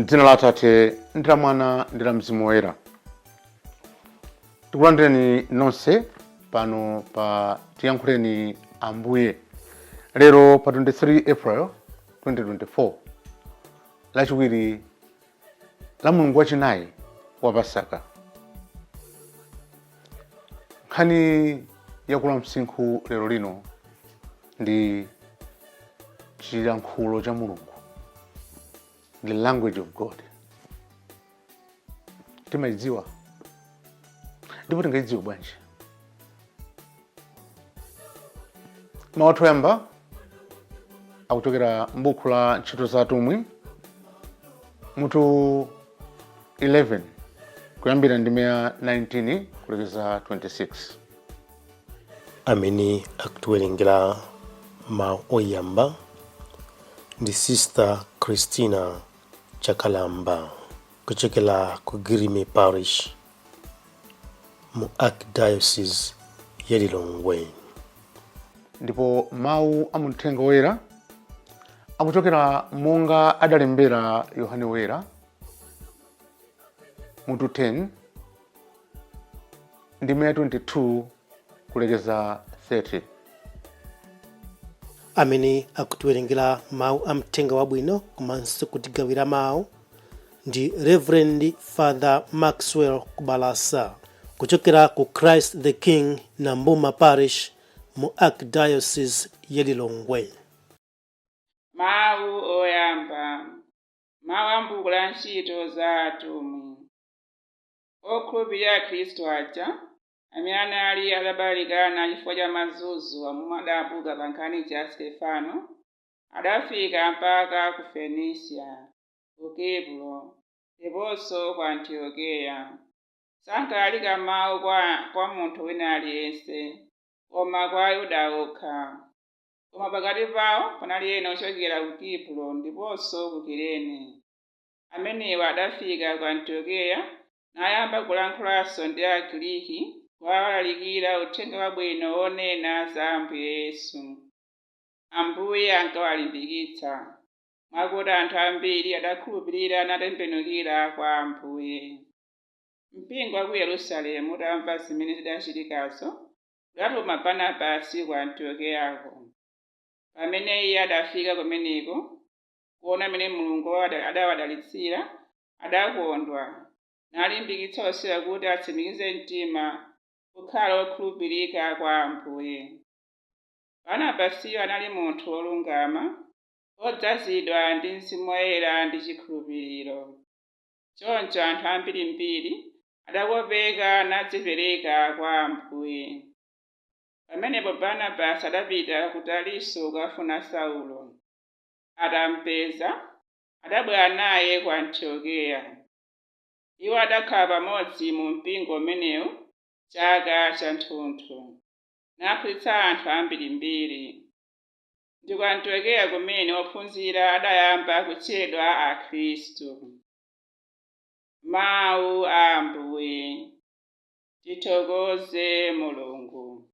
M'dzina la Atate ndi la Mwana ndi la Mzimu Woyera. Tikulandireni nonse pano pa Tiyankhuleni Ambuye lero pa 23 April 2024, Lachiwiri la mulungu wachinayi wa Pasaka. Nkhani yakula msinkhu lero lino ndi chilankhulo cha Mulungu, the language of God. Timayidziwa? Ndipo tingayidziwe bwanji? Mawu athu oyamba akuchokera m'buku la Ntchito za Atumwi, mutu 11, kuyambira ndime ya 19 kulekeza 26. Amene akutiwerengera mawu oyamba ndi Sister Christina Chakalamba kuchokera ku Girime Parish mu Archdiocese ya Lilongwe. Ndipo mawu a muthenga woyera akuchokera monga adalembera Yohane Woyera, mutu 10, ndime ya 22 kulekeza 30. Amene akutiwerengera mawu a mthenga wabwino komanso kutigawira mawu ndi Reverend Father Maxwell Kubalasa kuchokera ku Christ the King Nambuma Parish mu Archdiocese ya Lilongwe. Mawu oyamba. Mawu a m'buku la Ntchito za Atumwi. Okhulupirira Khristu aja, amene anali atabalalikana chifukwa cha mazunzo omwe adabuka pa nkhani ija ya Stefano, adafika mpaka ku Fenisia, ku Kipro, ndiponso ku Antiokeya. Sankalalika mau kwa munthu wina aliyense, koma kwa Ayuda okha. Koma pakati pao panali ena ochokera ku Kipro ndiponso ku Kirene. Amenewa adafika ku Antiokeya nayamba kulankhulanso ndi Agriki, kuwalalikira Uthenga Wabwino wonena za Ambuye Yesu. Ambuye ankawalimbikitsa, mwakuti anthu ambiri adakhulupirira natembenukira kwa Ambuye. Mpingo wa ku Yerusalemu utamva zimene zidachitikazo, udatuma Barnabasi ku Antiokeyako. Pamene iye adafika kumeneko, kuwona m'mene Mulungu adawadalitsira, adakondwa, nalimbikitsa onsewo kuti atsimikize mtima kukhala okhulupirika kwa Ambuye. Barnabasiyo anali munthu wolungama, wodzazidwa ndi Mzimu Woyera ndi chikhulupiriro. Choncho anthu ambirimbiri adakopeka nadzipereka kwa Ambuye. Pamenepo Barnabasi adapita ku Tariso kukafuna Saulo. Atampeza, adabwera naye ku Antiokeya. Iwo adakhala pamodzi mu mpingo umenewu chaka chathunthu, naphunzitsa anthu ambirimbiri. Ndi ku Antiokeya kumene ophunzira adayamba kutchedwa Akhristu. Mawu a Ambuye. Tithokoze Mulungu.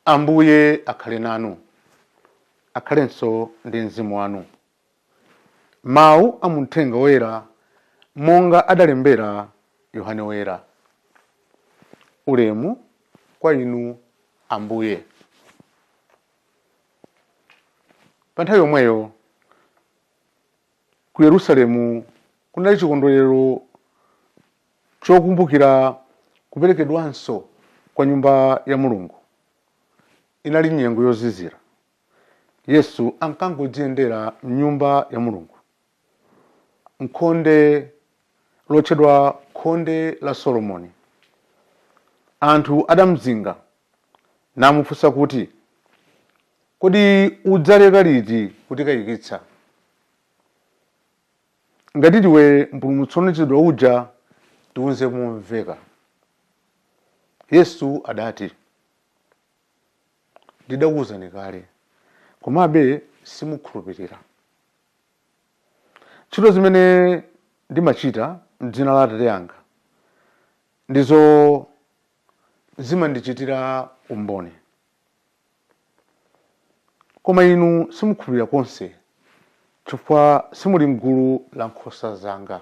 Ambuye akhale nanu, akhalenso ndi mzimu wanu. Mawu a muthenga woyera monga adalembera Yohane Woyera. Ulemu kwa inu Ambuye. Pa nthawi yomweyo ku Yerusalemu kunali chikondwerero chokumbukira kuperekedwanso kwa nyumba ya Mulungu. Inali nyengo yozizira. Yesu ankangodziyendera m'nyumba ya Mulungu, m'khonde lotchedwa Khonde la Solomoni. Anthu adamzinga namufunsa kuti, Kodi udzaleka liti kutikayikitsa? Ngati ndiwe Mpulumutsi wolonjezedwa uja, tiwuze momveka. Yesu adati, Ndidakuwuzani kale, komabe simukhulupirira. Ntchito zimene ndimachita m'dzina la Atate anga ndizo zimandichitira umboni. Koma inu simukhulupirira konse, Chifukwa simuli m'gulu la nkhosa zanga.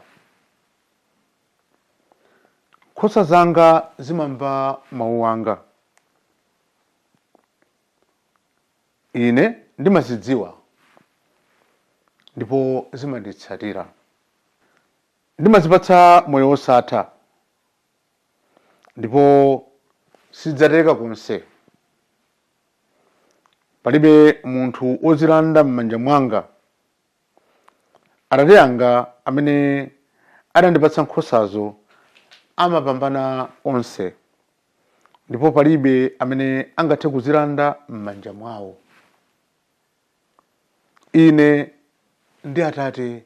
Nkhosa zanga zimamva mawu anga. Ine ndimazidziwa ndipo zimanditsatira. Ndimazipatsa moyo wosatha ndipo sizidzatayika konse. Palibe munthu wozilanda m'manja mwanga. Atate anga amene adandipatsa nkhosazo amapambana onse, ndipo palibe amene angathe kuzilanda m'manja mwawo. Ine ndi Atate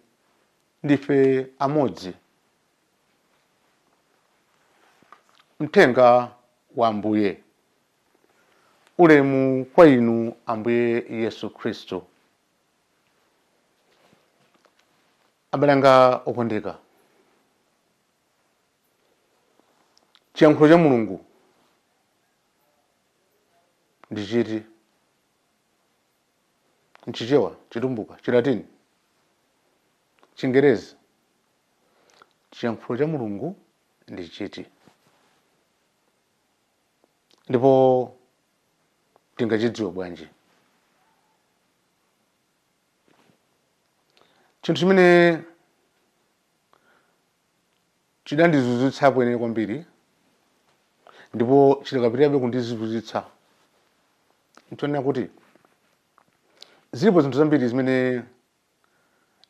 ndife amodzi. Mthenga wa Ambuye. Ulemu kwa inu Ambuye Yesu Khristu. Abale anga okondeka, chiyankhulo cha Mulungu ndi chiti? Nchichewa, Chitumbuka, Chilatini, Chingerezi? Chiyankhulo cha Mulungu ndi chiti? Ndipo tingachidziwe bwanji? Chinthu chimene chidandizunzitsapo ine kwambiri ndipo chidakapitirabe kundizunzitsa nchonena kuti zilipo zinthu zambiri zimene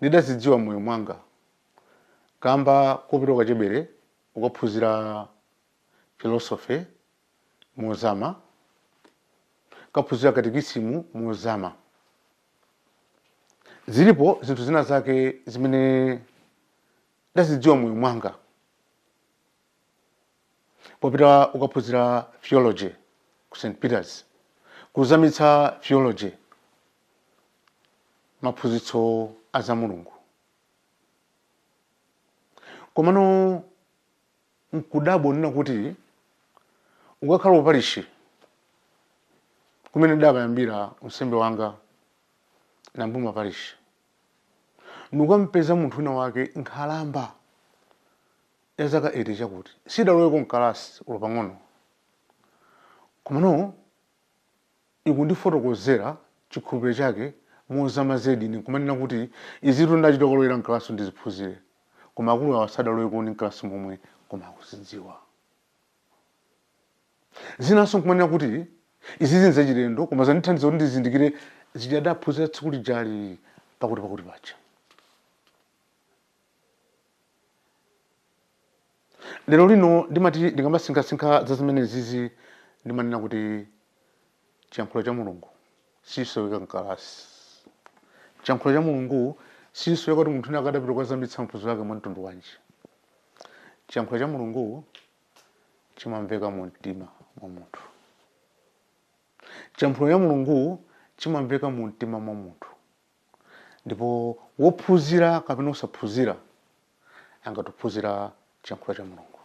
ndidazidziwa m'moyo mwanga kamba kopita kukachebere kukaphunzira philosophy mozama, kukaphunzira katikisimu mozama. Zilipo zinthu zina zake zimene ndazidziwa moyo mwanga popita kukaphunzira theology ku St Peters, kuzamitsa theology, maphunzitso a za Mulungu. Komano nkudabwa kunena kuti ukakhala kuparishi kumene ndidakayambira unsembe wanga Nambuma parishi, ndikukampeza munthu wina wake nkhalamba ya zaka 80 chakuti sidaloweko mkalasi ulo pang'ono, komano ikundifotokozera chikhulupiriro chake mozama zedi, ine nkumanena kuti izitu ndachita kulowera mkalasi ndiziphunzire, koma akulu awa sadaloweko ndi mkalasi momwe koma akuzidziwa. Zinanso nkumanena kuti izizi nzachilendo koma zandithandiza kuti ndizindikire zija adaphunzira tsiku lijali pakuti pakuti paja. Lero lino ndimati ndikamasinkhasinkha za zimenezizi ndimanena kuti chiyankhulo cha Mulungu sichisoweka mkalasi. Chiyankhulo cha Mulungu sichisoweka kuti munthu wina akadapita kukazamitsa maphunziro ake mwa mtundu wanji. Chiyankhulo cha Mulungu chimamveka mu mtima mwa munthu. Chiyankhulo cha Mulungu chimamveka mu mtima mwa munthu. Ndipo wophunzira kapena osaphunzira angathe kuphunzira chiyankhulo cha Mulungu.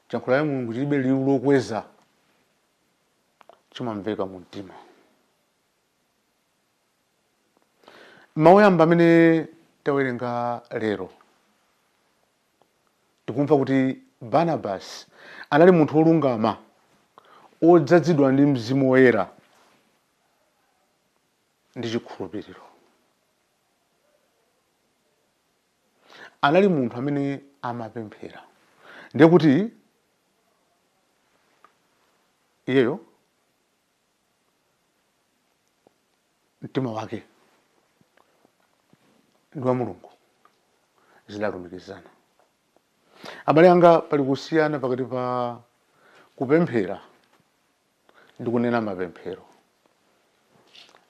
Chiyankhulo cha Mulungu chilibe liwu lokweza, chimamveka mu mtima. Mawu oyamba amene tawerenga lero tikumva kuti Barnabas anali munthu wolungama odzazidwa ndi Mzimu Woyera ndi chikhulupiriro. Anali munthu amene amapemphera, ndiye kuti iyeyo mtima wake ndi wa Mulungu zidalumikizana. Abale anga, pali kusiyana pakati pa kupemphera ndi kunena mapemphero.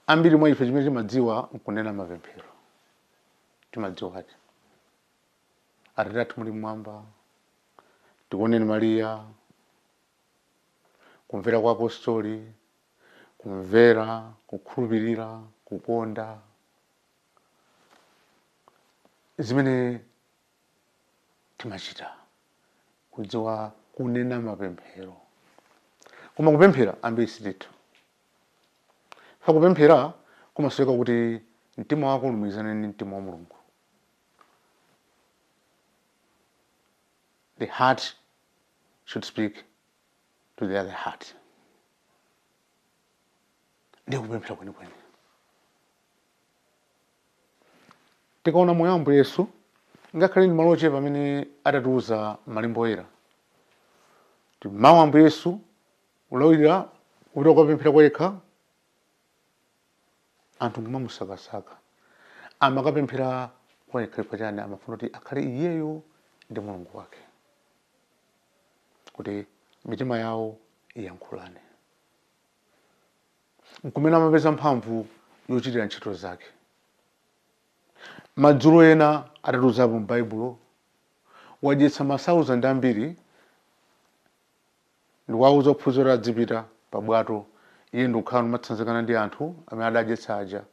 Ambiri mwa ife chimene timadziwa nkunena mapemphero. Timadziwa ati Atate athu muli mmwamba, tikuoneni Mariya, kumvera kwa apostoli, kumvera, kukhulupirira, kukonda, zimene timachita kudziwa kunena mapemphero. Koma kupemphera ambiri sititha. Fa kupemphera Kumasoweka kuti mtima wako ulumikizane ndi mtima wa Mulungu. The heart should speak to the other heart. Ndiye kupemphera kwenikweni. Tikaona moyo wa Ambuye Yesu, ngakhale ndi malo ochepa amene adatiuza malembo oyera, kuti mawu a Ambuye Yesu ulawirira kupita kukapemphera kwa yekha, anthu nkumamusakasaka. Amakapemphera kwa yekha chifukwa chani? Amafuna kuti akhale iyeyo ndi Mulungu wake, kuti mitima yawo iyankhulane, nkumene amapeza mphamvu yochitira ntchito zake. Madzulo ena adatiuzapo m'Baibulo, wadyetsa masauzande ambiri ndikuwauza ophunzira adzipita pa bwato, iye ndikukhala nomatsanzikana ndi anthu amene adadyetsa aja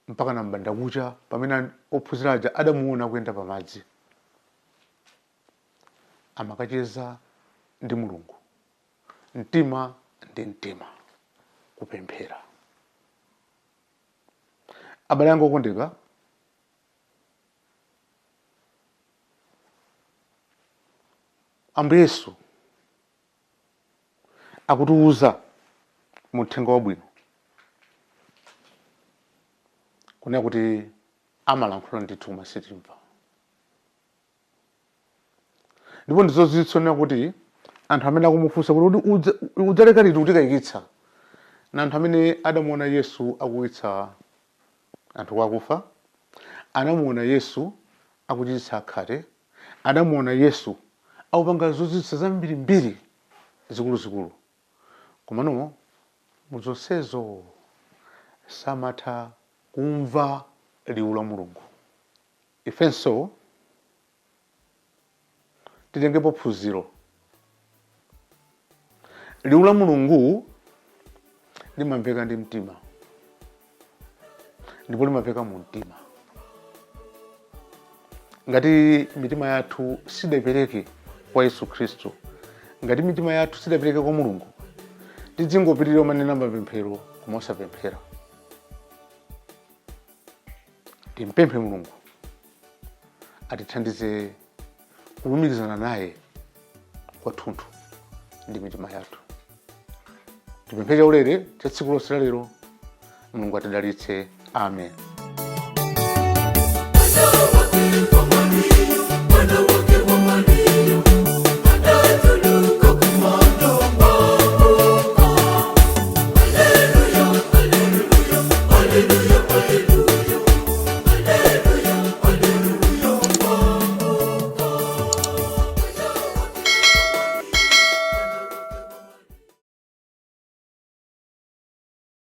mpaka na mbandakucha, pamene ophunzira aja adamuona akuyenda pamadzi. Amakacheza ndi Mulungu mtima ndi mtima, kupemphera. Abale anga okondeka, Ambuye Yesu akutiuza mu uthenga wabwino kunena kuti amalankhula ndithu koma sitimva. Ndipo ndizozizwitsa kunena kuti anthu amene akumufunsa kuti kodi udzaleka liti kutikayikitsa, na anthu amene adamuona Yesu akuukitsa anthu kwa akufa, anamuona Yesu akuchiritsa akhate, adamuona Yesu akupanga zozizwitsa zambirimbiri zikuluzikulu, komano muzonsezo samatha kumva liwu la Mulungu. Ifenso titengepo phunziro. Liwu la Mulungu limamveka ndi mtima, ndipo limamveka mu mtima. Ngati mitima yathu sidapereke kwa Yesu Khristu, ngati mitima yathu sidapereke kwa Mulungu, tidzingopitirira kumanena mapemphero koma osapemphera. Timpemphe Mulungu atithandize kulumikizana naye kwathunthu ndi mitima yathu. Tipemphe chaulere cha tsiku lonse la lero. Mulungu atidalitse. Amen.